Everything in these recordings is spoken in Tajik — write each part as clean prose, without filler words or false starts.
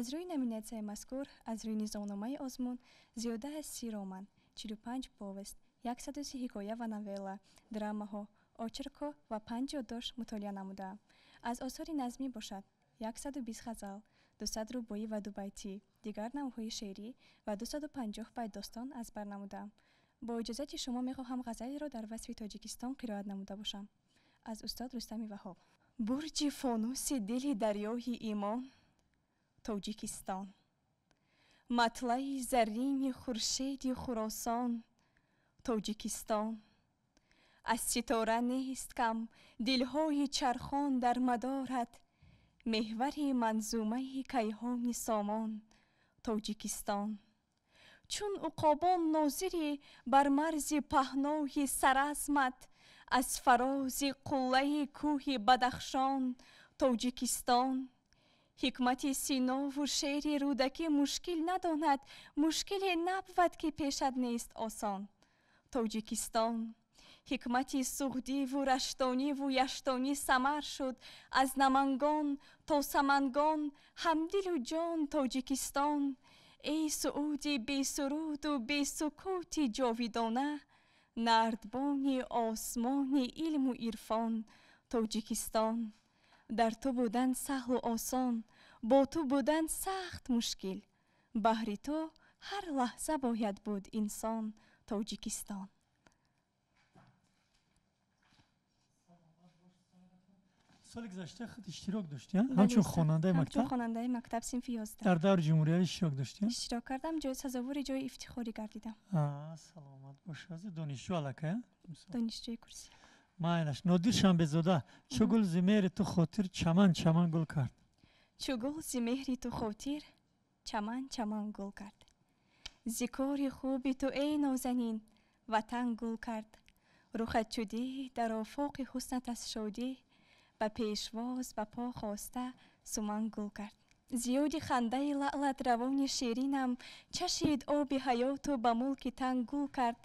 Аз рӯи номинатсияи мазкур, аз рӯи низомномаи озмун, зиёда аз 30 роман, 45 повест, 130 ҳикоя ва новелла, драмаҳо, очеркҳо ва 5 ёддошт мутолиа намудаам. Аз осори назмӣ бошад 120 ғазал, 200 рубоӣ ва дубайтӣ, дигар навъҳои шеърӣ ва 250 байт достон аз бар намудаам. Бо иҷозати шумо мехоҳам ғазалеро дар васфи Тоҷикистон қироат намуда бошам. Аз устод Рустами Ваҳоб. Бурҷи фонуси дили дарёи имон, Тоҷикистон. Матлаи заррини хуршеди Хуросон, Тоҷикистон. Аз ситора нест кам дилҳои чархон дар мадорат, меҳвари манзумаи кайҳони сомон, Тоҷикистон. Чун уқобон нозири бар марзи паҳнои саразмат, аз фарози қуллаи кӯҳи Бадахшон, Тоҷикистон. Ҳикмати Синову шеъри Рӯдакӣ мушкил надонад, мушкиле набвад, ки пешат нест осон, Тоҷикистон. Ҳикмати Суғдиву Раштониву Яштонӣ самар шуд, аз Намангон то Самангон ҳамдилу ҷон, Тоҷикистон. Эй сууди бесуруду бесукути ҷовидона, нардбони осмони илму ирфон, Тоҷикистон. Дар ту будан саҳлу осон, бо ту будан сахт мушкил, баҳри ту ҳар лаҳза бояд буд инсон, Тоҷикистон. Соли гузашта худ иштирок доштӣ, ҳамчун хонандаи мактаб? Ҳамчун хонандаи мактаб, синфи 11. Дар даври ҷумҳуриявӣ иштирок доштӣ? Иштирок кардам, сазовори ҷои ифтихорӣ гардидам. Саломат бош. Ҳозир донишҷӯ аллакай? Донишҷӯи курси. Майлаш. Нодир Шанбезода, чу гул зи меҳри ту хотир чаман чаман гул кард. Чу гул зи меҳри ту хотир чаман чаман гул кард. Зи кори хуби ту, эй нозанин, ватан гул кард. Рухат чу дид дар офоқи ҳуснат аз шодӣ, ба пешвоз ба по хоста суман гул кард. Зиёди хандаи лаълат равони ширинам, чашид оби ҳаёту ба мулки тан гул кард.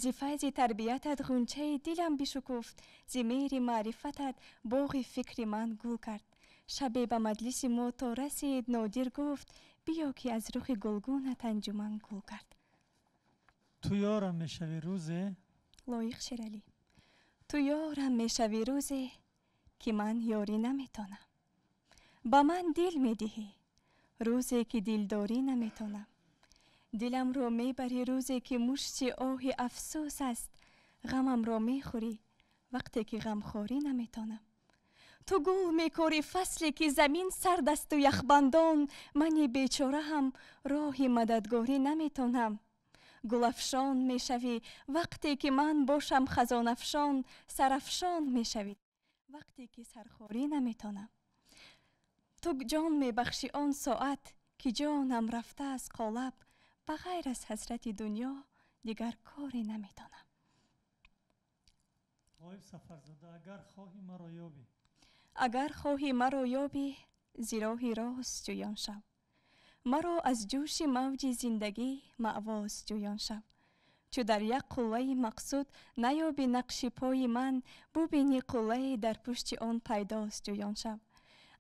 Зи файзи тарбиятат ғунчаи дилам бишукуфт, зи меҳри маърифатат боғи фикри ман гул кард. Шабе ба маҷлиси мо то расид, Нодир гуфт: биё, ки аз рухи гулгунат анҷуман гул кард. Ту ёрам мешавӣ рӯзе. Лоиқ Шералӣ. Ту ёрам мешавӣ рӯзе, ки ман ёрӣ наметонам. Ба ман дил медиҳӣ рӯзе, ки дилдорӣ наметонам. Диламро мебарӣ рӯзе, ки мушти оҳи афсӯс аст, ғамамро мехӯрӣ вақте ки ғамхорӣ наметонам. Ту гул мекорӣ фасле, ки замин сард асту яхбандон, мани бечора ҳам роҳи мададгорӣ наметонам. Гулафшон мешавӣ вақте ки ман бошам хазонафшон, сарафшон мешавӣ вақте ки сархорӣ наметонам. Ту ҷон мебахшӣ он соат, ки ҷонам рафта аз қолаб, ба ғайр аз ҳасрати дунё дигар коре наметонам. Ғоиб Сафарзода, агар хоҳӣ маро ёбӣ. Агар хоҳӣ маро ёбӣ, зи роҳи рост ҷӯён шав. Маро аз ҷӯши мавҷи зиндагӣ маъвоз ҷӯён шав. Чу дар як қуллаи мақсуд наёбӣ нақши пои ман, бубинӣ қуллае дар пушти он пайдост ҷӯён шав.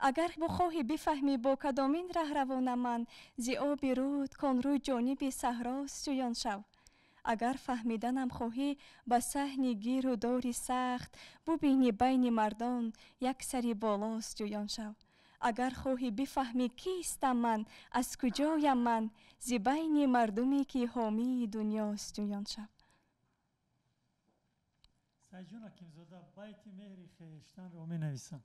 Агар бихоҳӣ бифаҳмӣ бо кадомин раҳ равонам ман, зи оби руд кон рӯй ҷониби саҳрост ҷӯён шав. Агар фаҳмиданам хоҳӣ, ба саҳни гиру дори сахт бубинӣ байни мардон як сари болост ҷӯён шав. Агар хоҳӣ бифаҳмӣ кистам ман, аз куҷоям ман, зи байни мардуме, ки ҳомии дунёст ҷӯён шав. Сайҷон Ҳакимзода, байти меҳри хештанро менависам.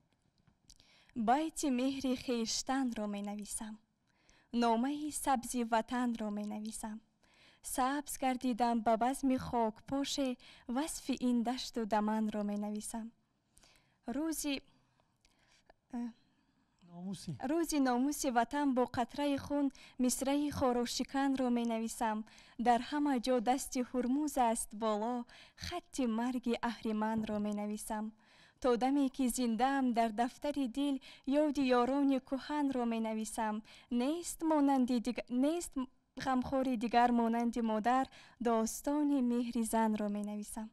Байти меҳри хештанро менависам, номаи сабзи ватанро менависам. Сабз гардидам ба базми хокпоше, васфи ин дашту даманро менависам. Рӯзи номуси ватан бо қатраи хун мисраи хорошиканро менависам. Дар ҳама ҷо дасти Ҳурмуз аст боло, хатти марги аҳриманро менависам. То даме ки зиндаам, дар дафтари дил ёди ёрони кӯҳанро менависам. Нест монанди нест ғамхори дигар монанди модар, достони меҳри занро менависам.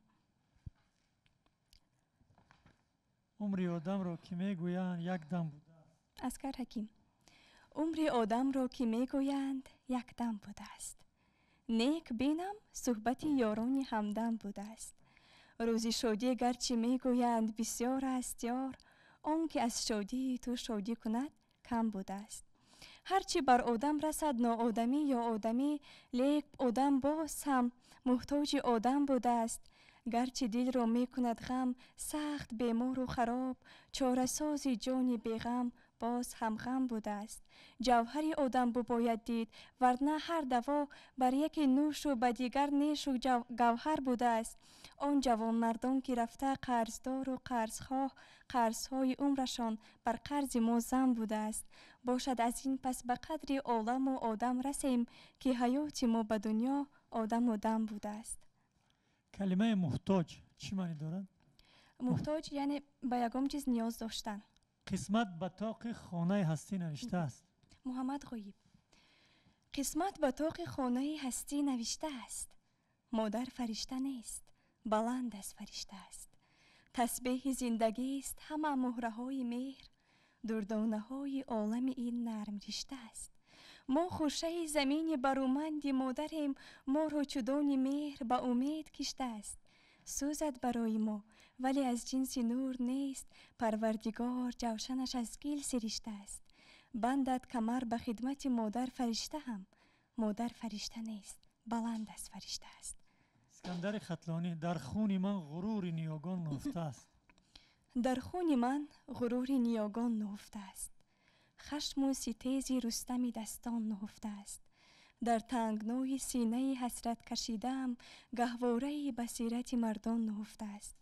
Умри одамро ки мегӯянд, як дам будааст. Аскар Ҳаким. Умри одамро ки мегӯянд, як дам будааст. Нек бинам, суҳбати ёрони ҳамдам будааст. Рӯзи шодӣ гарчи мегӯянд бисёр аст ёр, он ки аз шодии ту шодӣ кунад, кам будааст. Ҳарчи бар одам расад ноодамӣ ё одамӣ, лек одам боз ҳам муҳтоҷи одам будааст. Гарчи дилро мекунад ғам сахт бемору хароб, чорасози ҷони беғам боз ҳам ғам будааст. Ҷавҳари одам бубояд дид, варна ҳар даво бар яке нӯшу ба дигар нешу гавҳар будааст. Он ҷавонмардон ки рафта қарздору қарзхоҳ, қарзҳои умрашон бар қарзи мо зам будааст. Бошад аз ин пас ба қадри оламу одам расем, ки ҳаёти мо ба дунё одаму дам будааст. Калимаи муҳтоҷ чӣ маънӣ дорад? Муҳтоҷ яъне ба ягон чиз ниёз доштан. Қисмат ба тоқи хонаи ҳастӣ навиштааст. Муҳаммад Ғоиб. Қисмат ба тоқи хонаи ҳастӣ навиштааст. Модар фаришта нест, баланд аз фаришта аст. Тасбеҳи зиндагист ҳама муҳраҳои меҳр, дурдонаҳои олами ин нармришта аст. Мо хушаи замини баруманди модарем, моро чудони меҳр ба умед киштааст. Сӯзад барои мо, вале аз ҷинси нур нест, Парвардигор ҷавшанаш аз гил сириштааст. Бандад камар ба хидмати модар фаришта ҳам, модар фаришта нест, баланд аз фаришта аст. Искандари Хатлонӣ. Дар хуни ман ғурури ниёгон нуҳуфтааст. Дар хуни ман ғурури ниёгон нуҳуфтааст. Хашму ситези Рустами дастон нуҳуфтааст. Дар тангнои синаи ҳасрат кашидаам гаҳвораи басирати мардон нуҳуфтааст.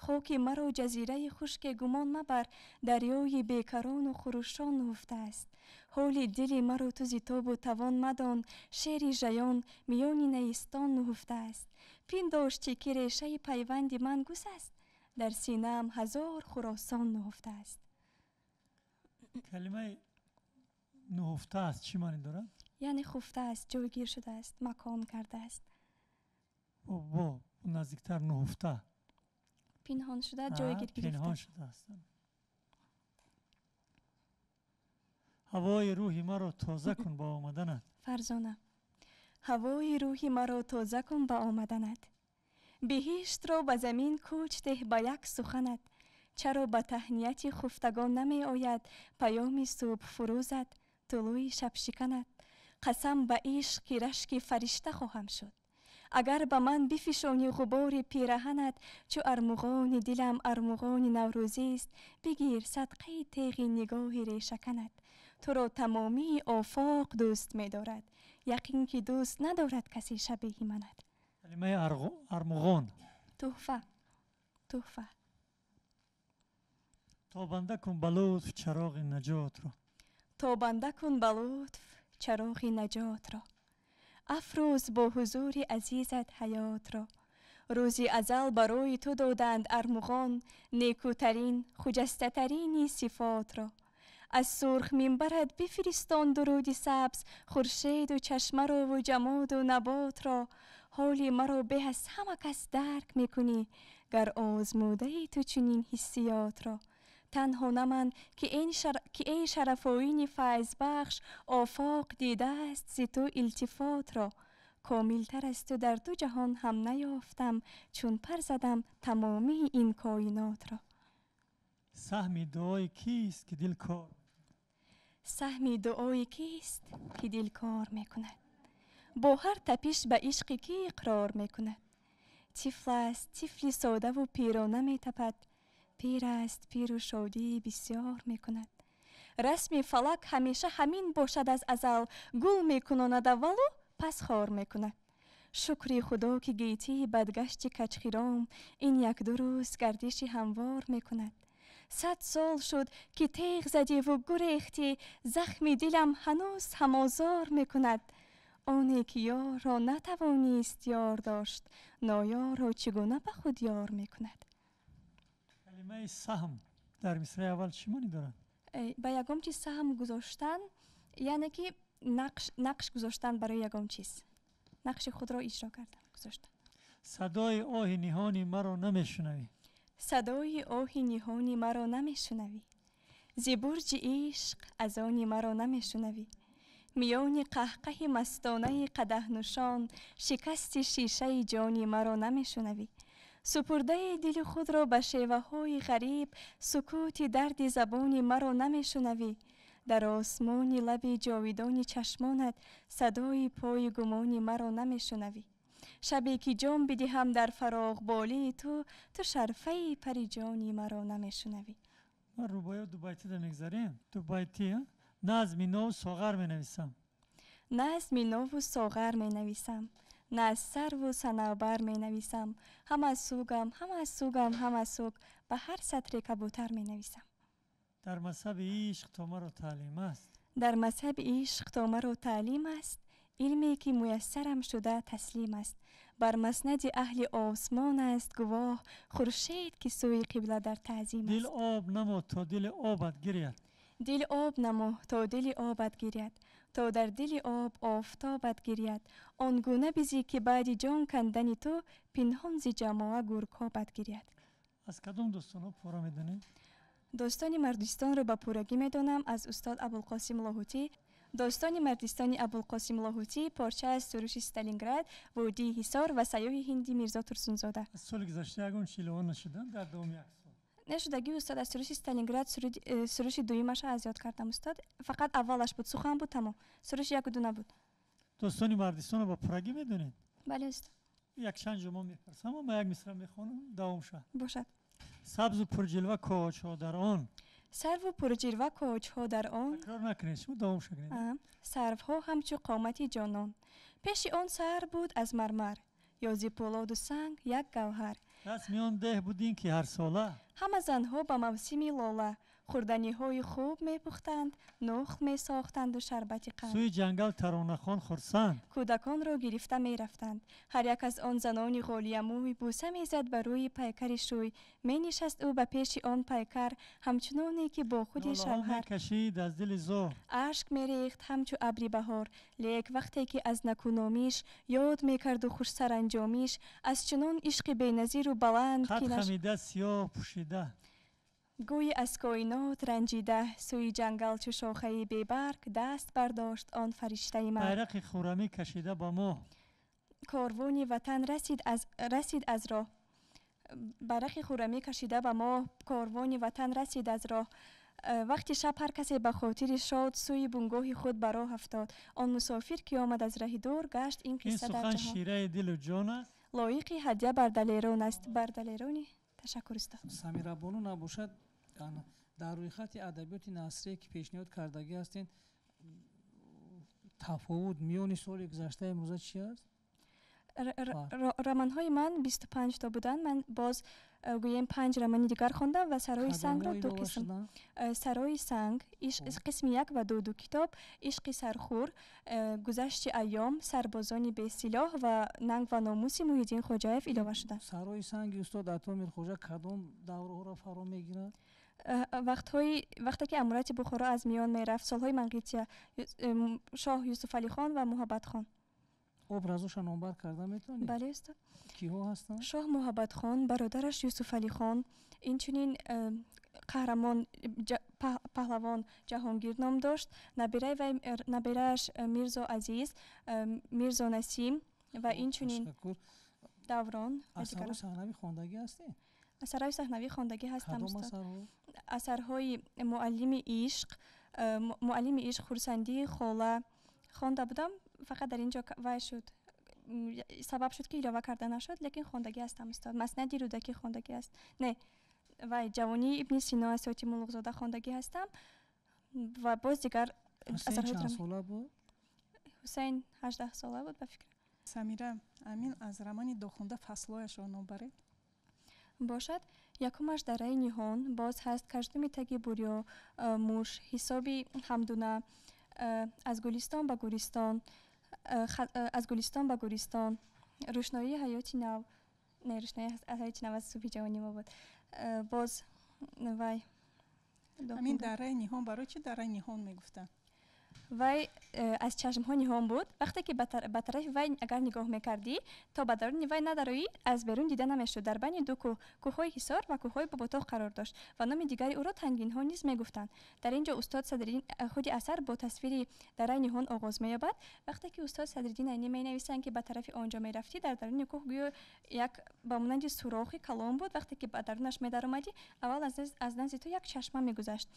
Хоки маро ҷазираи хушке гумон мабар, дарёи бекарону хурӯшон нуҳуфтааст. Ҳоли дили маро ту зи тобу тавон мадон, шери жаён миёни наистон нуҳуфтааст. Пиндоштӣ ки решаи пайванди ман гусаст, дар синаам ҳазор Хуросон нуҳуфтааст. Калимаи нуҳуфтааст чӣ маънӣ дорад? Яъне хуфтааст, ҷойгир шудааст, макон кардааст. Бо наздиктар нуҳуфта. Пинҳон шуда, ҷойгир гирифта. Пинҳон шудааст. Ҳавои рӯҳи маро тоза кун ба омаданат. Фарзона. Ҳавои рӯҳи маро тоза кун ба омаданат. Биҳиштро ба замин кӯч деҳ ба як суханат. Чаро ба таҳнияти хуфтагон намеояд паёми субҳфурӯзат, тулӯи шабшиканат? Қасам ба ишқ, ки рашки фаришта хоҳам шуд. Агар ба ман бифишонӣ ғубори пираҳанат, чу армуғони дилам армуғони наврӯзист, бигир садқаи теғи нигоҳи решаканат. Туро тамомии офоқ дӯст медорад, яқин ки дӯст надорад касе шабеҳи манат. Калимаи армуғон. Туҳфа, туҳфа. Тобанда кун ба лутф чароғи наҷотро. Тобанда кун ба лутф чароғи наҷотро. Афрӯз бо ҳузури азизат ҳаётро. Рӯзи азал барои ту доданд армуғон, некӯтарин, хуҷастатарини сифотро. Аз сурх минбарат бифиристон дуруди сабз, хуршеду чашмарову ҷамоду наботро. Ҳоли маро беҳ аз ҳама кас дарк мекунӣ, гар озмудаи ту чунин ҳиссиётро. Танҳо на ман, ки эй шарафоини файзбахш, офоқ дидааст зи ту илтифотро. Комилтар аз ту дар ду ҷаҳон ҳам наёфтам, чун пар задам тамомии ин коинотро. Саҳми дуои кист ки дил кор? Саҳми дуои кист ки дил кор мекунад? Бо ҳар тапиш ба ишқи кӣ иқрор мекунад? Тифл аст, тифли содаву пирона метапад, пир аст, пиру шодии бисёр мекунад. Расми фалак ҳамеша ҳамин бошад аз азал, гул мекунонад аввалу пас хор мекунад. Шукри Худо, ки гетии бадгашти каҷхиром ин якду рӯз гардиши ҳамвор мекунад. 100 сол шуд, ки теғ задиву гурехтӣ, захми дилам ҳанӯз ҳамозор мекунад. Оне ки ёрро натавонист ёр дошт, ноёрро чӣ гуна ба худ ёр мекунад? Калимаи саҳм дар мисраи аввал чӣ маънӣ дорад? Ба ягон чиз саҳм гузоштан, яъне ки нақш гузоштан барои ягон чиз, нақши худро иҷро кардан, гузоштан. Садои оҳи ниҳони маро намешунавӣ. Садои оҳи ниҳони маро намешунавӣ. Зи бурҷи ишқ аз они маро намешунавӣ. Миёни қаҳқаҳи мастонаи қадаҳнӯшон шикасти шишаи ҷони маро намешунавӣ. Супурдаи дили худро ба шеваҳои ғариб, сукути дарди забони маро намешунавӣ. Дар осмони лаби ҷовидони чашмонат садои пои гумони маро намешунавӣ. Шабе ки ҷон бидиҳам дар фароғболии ту, ту шарфаи пари ҷони маро намешунавӣ. Ман рубоиё дубайтида мегзарем. Дубайти назми нову соғар менависам. Назми нову соғар менависам, на аз сарву санавбар менависам. Ҳама сугам, ҳама сугам, ҳама суг, ба ҳар сатре кабутар менависам. Дар мазҳаби ишқ то маро таълим аст. Дар мазҳаби ишқ то маро таълим аст, илме ки муяссарам шуда таслим аст. Бар маснади аҳли осмон аст гувоҳ, хуршед ки сӯи қибла дар таъзим аст. Дил об намо то дили обат гиряд. Дил об намо то дили обат гиряд, то дар дили об офтобат гиряд. Он гуна бизӣ ки баъди ҷон кандани ту пинҳон зи ҷамоа гуркобат гиряд. Аз кадом достонҳо пора медонед? Достони мардистонро ба пуррагӣ медонам аз устод Абулқосим Лоҳутӣ. Достони мардистони Абулқосим Лоҳутӣ, порча аз суруши Сталинград, водии Ҳисор ва сайёҳи ҳинди Мирзо Турсунзода. Аз соли гузашта ягон чи илова нашудам дар давоми як сол? Нашудагӣ, устод. Аз суруши Сталинград суруши дуюмаша аз ёд кардам, устод. Фақат аввалаш буд, сухан буд, тамом. Суруши яку ду набуд. Достони мардистонро ба пуррагӣ медонед? Бале, устод. Якчанд ҷо мо мепурсам, ма як мисра мехонам, давом шавад. Бошад. Сабзу пурҷилва коҳочҳо дар он. Сарву пурҷилва коҳочҳо дар он. Такрор накунед, шумо давом шакунед. Сарвҳо ҳамчу қомати ҷонон. Пеши он сар буд аз мармар, ё зи пӯлоду санг як гавҳар. Расми он деҳ будин ки ҳарсола. Ҳама занҳо ба мавсими лола хӯрданиҳои хуб мепухтанд, нухт месохтанду шарбати қанд. Сӯи ҷангал таронахон хурсанд. Кӯдаконро гирифта мерафтанд. Ҳар як аз он занони ғолиямӯй бӯса мезад ба рӯи пайкари шӯй. Менишаст ӯ ба пеши он пайкар, ҳамчуноне ки бо худи Нолаҳо шавҳар. мекашид аз дили зор. Ашк мерехт ҳамчу абри баҳор. Лек вақте ки аз накуномиш ёд мекарду хушсаранҷомиш, аз чунон ишқи беназиру баланд Қад ки хамида, сиёҳ пӯшида. Гӯи аз коинот ранҷида, сӯи ҷангал чу шохаи бебарг даст бардошт он фариштаи марг. Байрақи хуррамӣ кашида ба моҳ. Корвони ватан расид аз роҳ. Байрақи хуррамӣ кашида ба моҳ, корвони ватан расид аз роҳ. Вақти шаб ҳар касе ба хотири шод сӯи бунгоҳи худ ба роҳ афтод. Он мусофир ки омад аз раҳи дур, гашт ин Ин қисса дар сухан ҷаҳон. шираи дилу ҷон аст. Лоиқи ҳадя бар далерон аст. Бар далерони ташаккур, устод. Самирабону набошад, дар рӯйхати адабиёти насрие ки пешниҳод кардагӣ ҳастед, тафовут миёни соли гузаштаи имрӯза чи аст? Романҳои ман 25 то буданд. Ман боз гӯем панҷ романи дигар хондам ва Сарои сангро Кадомҳо ду илова қисм. шуданд? Сарои санг, қисми як ва ду, ду китоб, Ишқи сархур, Гузашти айём, Сарбозони бесилоҳ ва Нанг ва номуси Муҳиддин Хоҷаев илова шуданд. Сарои санги устод Ато Мирхоҷа кадом давраҳоро фаро мегирад? Вақте ки аморати Бухоро аз миён мерафт, солҳои Манғития, шоҳ Юсуфалихон ва Муҳаббатхон. Образоша номбар карда метавонед? Бале, устод. Киҳо ҳастанд? Шоҳ Муҳаббатхон, бародараш Юсуфалихон, инчунин қаҳрамон паҳлавон Ҷаҳонгир ном дошт, набирааш Мирзо Азиз, Мирзо Насим ва инчунин Ташаккур. Даврон ва Асарҳои дигарон. саҳнавӣ хондагӣ ҳастед? Асарҳои саҳнавӣ хондагӣ ҳастам, Кадом устод. асарҳо? Асарҳои Муаллими ишқ, Муаллими ишқ, Хурсандии хола хонда будам, фақат дар ин ҷо вай шуд. Сабаб шуд ки илова карда нашуд, лекин хондагӣ ҳастам, устод. Маснади Рӯдакӣ хондагӣ аст. Не, вай Ҷавонии Ибни Сино аз Соти Мулуғзода хондагӣ ҳастам ва боз дигар Ҳусейн асарҳои чанд драма. сола буд? Ҳусейн 18 сола буд, ба фикрам. Самира, амин аз романи Дохунда фаслҳояшро номбаред. Бошад. Якумаш Дараи ниҳон, боз ҳаст Каждуми таги бурё, муш, ҳисоби ҳамдуна, аз Гулистон ба Гуристон, аз Гулистон ба Гуристон, Рӯшноии ҳаёти нав, не, Рӯшноии ҳаёти нав аз субҳи ҷавонӣ мо буд. Боз вай Амин Дохунда. Дараи ниҳон барои чӣ дараи ниҳон мегуфтанд? Вай аз чашмҳо ниҳон буд. Вақте ки ба тарафи вай агар нигоҳ мекардӣ, то ба даруни вай надароӣ, аз берун дида намешуд. Дар байни ду кӯҳ, кӯҳҳои Ҳисор ва кӯҳҳои Боботоғ қарор дошт ва номи дигари ӯро Тангинҳо низ мегуфтанд. Дар ин ҷо устод Садриддин, худи асар бо тасвири дараи ниҳон оғоз меёбад. Вақте ки устод Садриддин Айнӣ менависанд, ки ба тарафи он ҷо мерафтӣ, дар даруни кӯҳ гӯё як ба монанди сурохи калон буд. Вақте ки ба дарунаш медаромадӣ, аввал аз назди ту як чашма мегузашт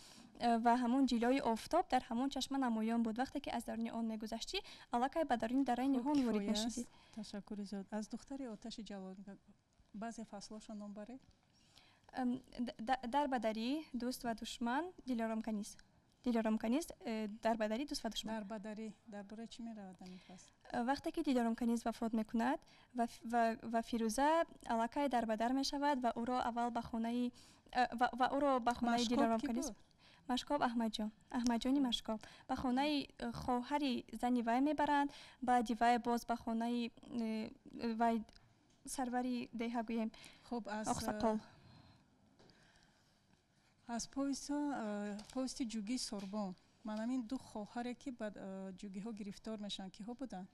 ва ҳамон ҷилои офтоб дар ҳамон чашма намоён буд. Вақте ки аз даруни он мегузаштӣ, аллакай ба даруни дараи ниҳон ворид мешудӣ. Ташаккури зиёд. Аз духтари оташи ҷалол баъзе фаслҳошо ном баред? Дар бадарӣ, дӯст ва душман, Дилором каниз. Дилором каниз, дар бадарӣ, дӯст ва душман. Дар бадарӣ дар бораи чӣ меравад ин фасл? Вақте ки Дилором каниз вафот мекунад ва Фирӯза аллакай дарбадар мешавад ва ӯро аввал ба хонаи ва ӯро ба хонаи Дилором каниз Машкоб Аҳмадҷон, Аҳмадҷони Машкоб ба хонаи хоҳари зани вай мебаранд. Баъди вай боз ба хонаи вай сарвари деҳа гӯем. Хуб, аз Оқсақол. Аз повестҳо повести Ҷугии Сорбон. Ман ҳамин ду хоҳаре, ки ба ҷугиҳо гирифтор мешаванд, киҳо буданд?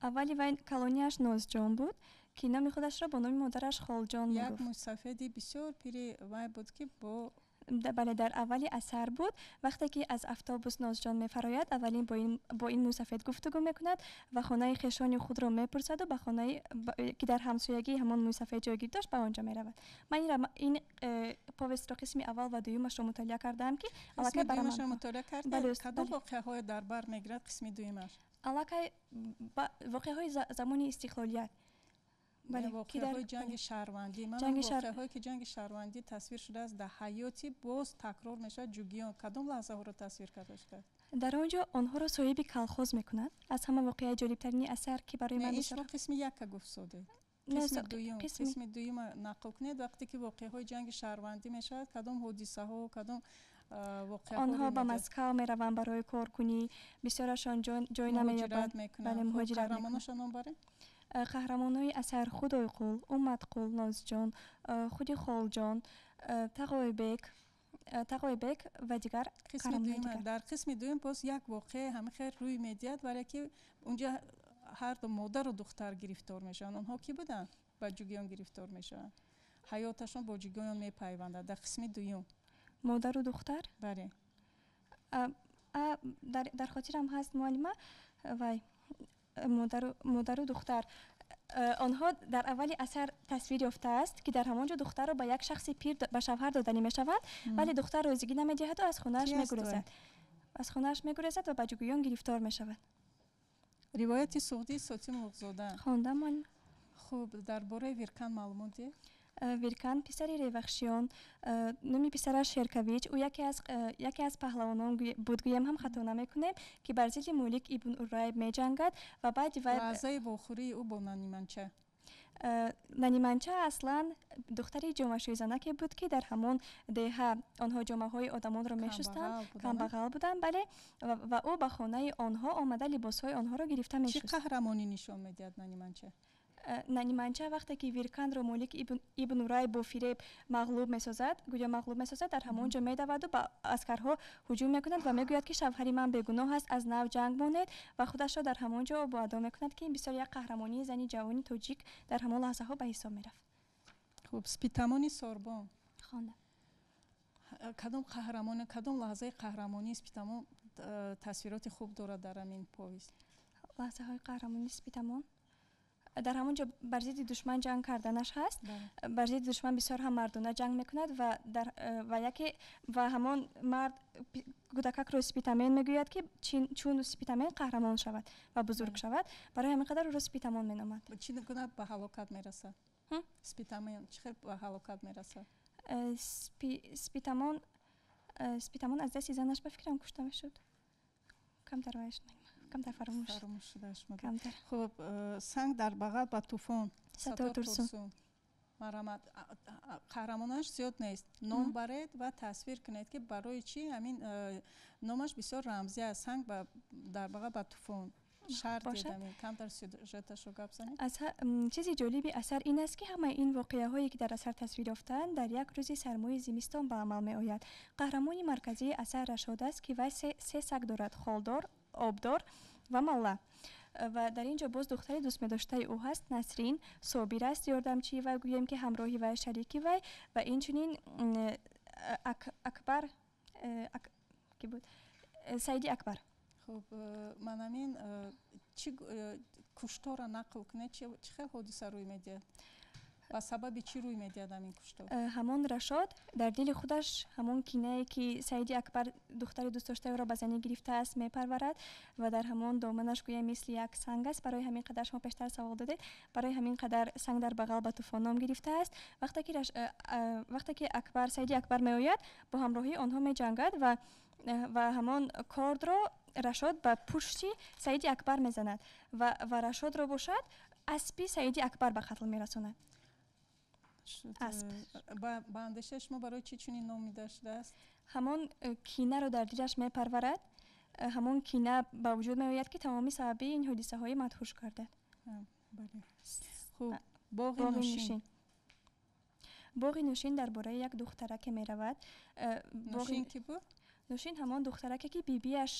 Аввали вай калонияш Нозҷон буд, ки номи худашро бо номи модараш Холҷон як мегуфт. Мӯйсафеди бисёр пири вай буд, ки бо Бале, дар аввали асар буд. Вақте ки аз автобус Нозҷон мефарояд, аввалин бо ин мӯйсафед гуфтугӯ мекунад ва хонаи хешони худро мепурсаду ба хонаи, ки дар ҳамсоягии ҳамон мӯйсафед ҷойгир дошт, ба он ҷо меравад. Ман ин повестро қисми аввал ва дуюмашро мутолиа кардаам, ки аллакай қисми ба дуюмашро романҳо мутолиа кардед? Бале, уст, Кадом бале. воқеаҳое дар бар мегирад қисми дуюмаш? Аллакай воқеаҳои замони истиқлолият. Бале, ки дар воқеаҳои ҷанги шаҳрвандӣ. Ман ҷанги воқеаҳое, ки ҷанги шаҳрвандӣ тасвир шудааст, дар ҳаёти боз такрор мешавад ҷугиён. Кадом лаҳзаҳоро тасвир карда шудааст? Дар он ҷо онҳоро соҳиби колхоз мекунад. Аз ҳама воқеаи ҷолибтарини асар, ки барои Не, ман ин бисёр шумо қисми яка гуфт содед. Не, қисми дуюм, қисми қисми дуюма нақл кунед. Вақте ки воқеаҳои ҷанги шаҳрвандӣ мешавад, кадом ҳодисаҳо, кадом воқеаҳо онҳо рӯй ба медиҳад? Москав мераванд барои коркунӣ, бисёрашон ҷой намеёбанд. Муҳоҷират мекунанд. Бале, Хуб, муҳоҷират мекунанд. қаҳрамоношо ном баред? Қаҳрамонои асар Худойқул, Умматқул, Нозҷон, худи Холҷон, Тағойбек ва дигар қисми қаҳрамонои дуюма. дигар. Дар қисми дуюм боз як воқеа ҳамин хел рӯй медиҳад, вале ки унҷа ҳарду модару духтар гирифтор мешаванд. Онҳо кӣ буданд? Ба ҷугиён гирифтор мешаванд, ҳаёташон бо ҷугиён мепайвандад дар қисми дуюм. Модару духтар? Бале. Дар хотирам ҳаст, муаллима, вай модару духтар. Онҳо дар аввали асар тасвир ёфтааст, ки дар ҳамон ҷо духтарро ба як шахси пир ба шавҳар доданӣ мешаванд, вале духтар розигӣ намедиҳаду аз хонааш Кӣ аст мегурезад. вай? Аз хонааш мегурезад ва ба ҷугиён гирифтор мешавад. Ривояти суғдии Сотим Улуғзода. Хондам, муаллима. Хуб, дар бораи Виркан маълумот диҳед. Виркан писари Ревахшиён, номи писараш Шеркавич. Ӯ яке аз паҳлавонон буд, гӯям ҳам хато намекунем, ки бар зидди Мулик ибн Урайб меҷангад ва баъди вай Лаҳзаи вохӯрии ӯ бо Наниманча. Наниманча аслан духтари ҷомашӯйзанаке буд, ки дар ҳамон деҳа онҳо ҷомаҳои одамонро мешустанд. Камбағал буданд? Камбағал буданд, бале, ва ӯ ба хонаи онҳо омада, либосҳои онҳоро гирифта Чӣ мешуст. қаҳрамонӣ нишон медиҳад Наниманча? Наниманча вақте ки Вирканро Молик ибн Урай бо фиреб мағлуб месозад, гӯё мағлуб месозад, дар ҳамон ҷо медаваду ба аскарҳо ҳуҷум мекунад ва мегӯяд, ки шавҳари ман бегуноҳ аст, аз нав ҷанг монед, ва худашро дар ҳамон ҷо обу адо мекунад, ки ин бисёр як қаҳрамонии зани ҷавони тоҷик дар ҳамон лаҳзаҳо ба ҳисоб мерафт. Хуб, Спитамони Сорбон. Хондам. Кадом қаҳрамони, кадом лаҳзаи қаҳрамонии Спитамон тасвироти хуб дорад дар ҳамин повест? Лаҳзаҳои қаҳрамонии Спитамон дар ҳамон ҷо бар зидди душман ҷанг карданаш ҳаст. Бар зидди душман бисёр ҳам мардона ҷанг мекунад ва дар ва яке ва ҳамон мард кӯдакакро Спитамен мегӯяд, ки чун Спитамен қаҳрамон шавад ва бузург шавад, барои ҳамин қадар ӯро Спитамон меномад. Чӣ гуна ба ҳалокат мерасад? Ҳм? Спитамен чӣ хел ба ҳалокат мерасад? Спитамон аз дасти занаш, ба фикрам, кушта мешуд. Камтар вайш, камтар фаромӯш. Фаромӯш шуда шумо. Камтар. Хуб, санг дар бағал ба тӯфон. Саттор Турсун. Марҳамат, қаҳрамонаш зиёд нест, ном баред ва тасвир кунед, ки барои чӣ ҳамин номаш бисёр рамзӣ аст, санг дар бағал ба тӯфон. Шарҳ Бошад. диҳед, ҳамин камтар сюжеташро гап занед. Чизи ҷолиби асар ин аст, ки ҳамаи ин воқеаҳое, ки дар асар тасвир ёфтаанд, дар як рӯзи сармои зимистон ба амал меояд. Қаҳрамони марказии асар Рашод аст, ки вай се саг дорад: Холдор, Обдор ва Малла. Ва дар ин ҷо боз духтари дӯстмедоштаи ӯ ҳаст, Насрин, Собир аст, ёрдамчии вай, гӯем ки ҳамроҳи вай, шарики вай, ва инчунин Акбар, ки буд, Саиди Акбар. Хуб, манамин чӣ куштора нақл кунед, чӣ хел ҳодиса рӯй медиҳад? Ба сабаби чӣ рӯй медиҳад ҳамин куштор? Ҳамон Рашод дар дили худаш ҳамон кинае, ки Саиди Акбар духтари дӯстдоштаи ба занӣ гирифтааст, мепарварад ва дар ҳамон доманаш гӯя мисли як санг аст. Барои ҳамин қадар шумо пештар савол додед, барои ҳамин қадар санг дар бағал ба тӯфон ном гирифтааст. Вақте ки Акбар, Саиди Акбар меояд, бо ҳамроҳии онҳо меҷангад ва ҳамон кордро Рашод ба пушти Саиди Акбар мезанад ва Рашодро бошад аспи Саиди Акбар ба қатл мерасонад. Асп. Ба андешаи шумо барои чӣ чунин номида шудааст? Ҳамон кинаро дар дилаш мепарварад, ҳамон кина ба вуҷуд меояд, ки тамоми сабаби ин ҳодисаҳои мадҳуш гардад. Хуб, боғи нӯшин. Боғи нӯшин дар бораи як духтараке меравад. Нӯшин кӣ буд? Нӯшин ҳамон духтараке, ки бибиаш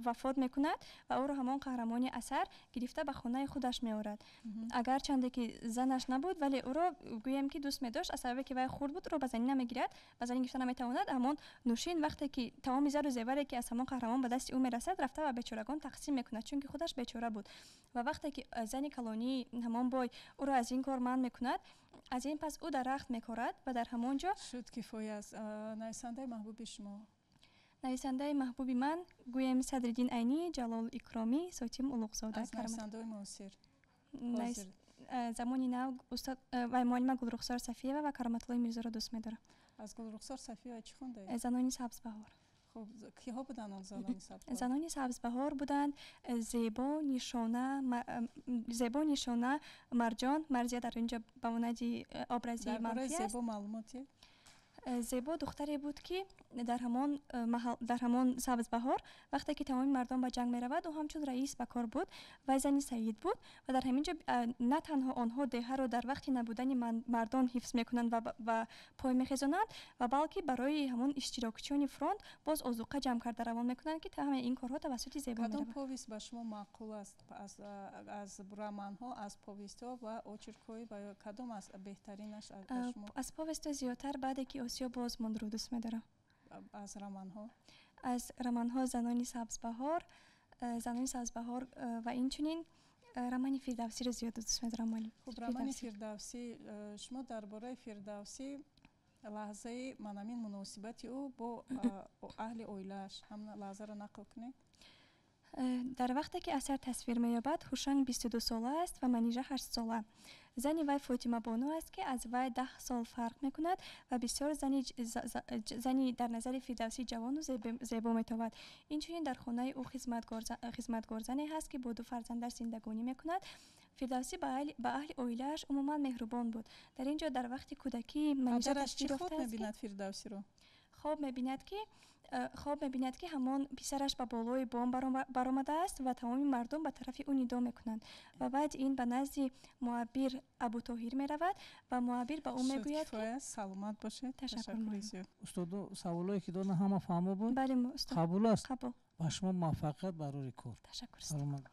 вафот мекунад ва ӯро ҳамон қаҳрамони асар гирифта ба хонаи худаш меорад. Агарчанде ки занаш набуд, вале ӯро гӯем ки дӯст медошт. Аз сабабе ки вай хурд буд, ӯро ба занӣ намегирад, ба занӣ гирифта наметавонад. Ҳамон Нӯшин вақте ки тамоми зару зеваре, ки аз ҳамон қаҳрамон ба дасти ӯ мерасад, рафта ба бечорагон тақсим мекунад, чунки худаш бечора буд. Ва вақте ки зани калонии ҳамон бой ӯро аз ин кор манъ мекунад, аз ин пас ӯ дарахт мекорад ва дар ҳамон ҷо Шуд, кифоя аст. Нависандаи маҳбуби шумо? Нависандаи маҳбуби ман гӯем Садриддин Айнӣ, Ҷалол Икромӣ, Сотим Улуғзода. Аз нависандаҳои муосир? Замони нав устод ва муаллима Гулрухсор Сафиева ва Кароматуллои Мирзоро дӯст медорам. Аз Гулрухсор Сафиева чӣ хондаед? Занони сабзбаҳор. Хуб, киҳо буданд он занони сабзбаҳор? Занони сабзбаҳор буданд Зебо, Нишона, Зебо, Нишона, Марҷон. Марзия дар ин ҷо ба монанди образи Дар бораи манфӣ аст. Зебо маълумоте? Зебо духтаре буд, ки дар ҳамон сабзбаҳор, вақте ки тамоми мардон ба ҷанг меравад, ӯ ҳамчун раис ба кор буд. Вай зани Саид буд ва дар ҳамин ҷо на танҳо онҳо деҳаро дар вақти набудани мардон ҳифз мекунанд ва пой мехезонанд, ва балки барои ҳамон иштирокчиёни фронт боз озуқа ҷамъ карда равон мекунанд, ки ҳамаи ин корҳо тавассути Зебо Кадом меравад. повест ба шумо маъқул аст аз романҳо, аз повестҳо ва очеркҳои, ва кадом аз беҳтаринаш ба шумо? Аз повестҳо зиёдтар «Баъде ки Осиё боз монд»-ро дӯст медорам. Аз романҳо? Аз романҳо «Занони сабзбаҳор», «Занони сабзбаҳор» ва инчунин романи Фирдавсиро зиёд дӯст медорам, муаллим. Хуб, романи Фирдавсӣ. Шумо дар бораи Фирдавсӣ лаҳзаи манамин муносибати ӯ бо аҳли оилааш, ҳам лаҳзаро нақл кунед. Дар вақте ки асар тасвир меёбад, Ҳушанг 22-сола аст ва Манижа 8-сола. Зани вай Фотима Бону аст, ки аз вай 10 сол фарқ мекунад ва бисёр зани дар назари Фирдавсӣ ҷавону зебо метобад. Инчунин дар хонаи ӯ хизматгорзане ҳаст, ки бо ду фарзандаш зиндагонӣ мекунад. Фирдавсӣ ба аҳли оилааш умуман меҳрубон буд. Дар ин ҷо дар вақти кӯдакии Манижа Падараш чӣ тасвир хоб ёфтааст, ки мебинад Фирдавсиро? Хоб мебинад, ки ҳамон писараш ба болои бом баромадааст ва тамоми мардум ба тарафи ӯ нидо мекунанд. Ва баъди ин ба назди муаббир Абутоҳир меравад ва муаббир ба ӯ Шуд, мегӯяд, ки кифоя. Саломат бошед. Ташаккур, Ташаккури муаллим. зиёд. Устодо, саволое ки доданд, ҳама фаҳмо буд? Бале, устод. Қабул аст? Қабул. Ба шумо муваффақият барори кор. Ташаккур. Саломат.